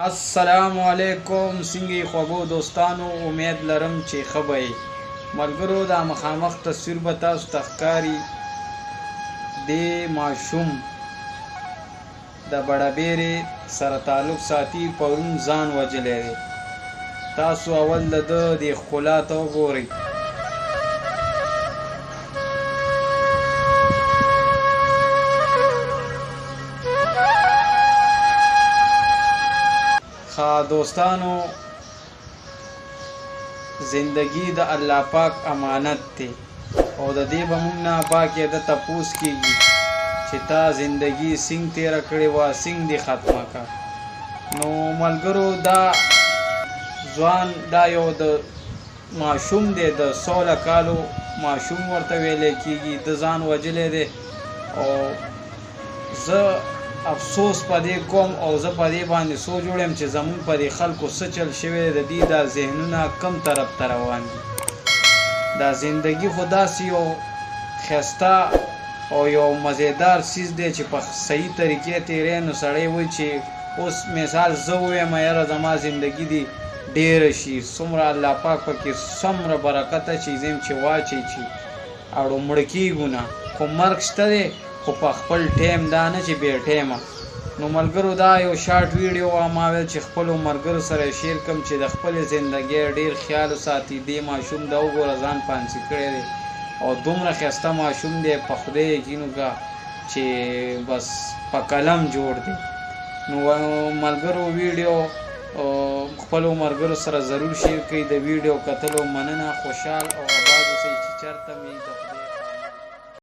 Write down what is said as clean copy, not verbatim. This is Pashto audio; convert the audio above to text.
السلام علیکم څنګه یې خوږو دوستانو امید لرم چې ښه به یې ملګرو دا مخامخ تصویر به تاسو ته ښکاري دې ماشوم د بړبېرې سره تعلق ساتي پرون ځان وژلی دی تاسو اول د ده دې ښکلا ته وګورئ. ښه دوستانو زندګي د الله پاک امانت دی او د دې به مونږ نه باقاعده تپوس کیږي چې تا زندګي څنګه تیره کړې وه څنګه دې ختمه کړه نو ملګرو دا ځوان دا یو د ماشوم دی د سوله کالو ماشوم ورته ویل کیږي د ځان وجلی دی او زه افسوس په دې کوم او زه په دې باندې سوچ وړم چې زمونږ په دې خلکو څه چل شوی دی، د دوی دا ذهنونه کوم طرف ته روان دي. دا زندګي خو داسې یو ښایسته او یو مزیدار څیز دی چې په صحیح طریقې تیری نو سړی وایي چې اوس مثال زه ووایم یاره زما زندګي دې ډیره شي څومره الله پاک پکې څومره برکت اچوي زه یم چې واچوي چې اړو مړ کیږو نه خو مرګ شته دی خو په خپل ټیم دا نه چې بې ټیمه نو ملګرو دا یو شارټ ویډیو وه ما ویل چې خپلو ملګرو سره یې شیر کړم چې د خپلې زندګۍ ډیر خیال وساتي دې ماشوم دا وګوره ځان پانسي کړی دی او دومره ښایسته ماشوم دی په خدای یقین وکړه چې بس په قلم جوړ دی نو ملګرو ویډیو خپلو ملګرو سره ضرور شیر کړئ د ویډیو کتلو مننه خوشحال او آباد اوسئ چې چرته مې د.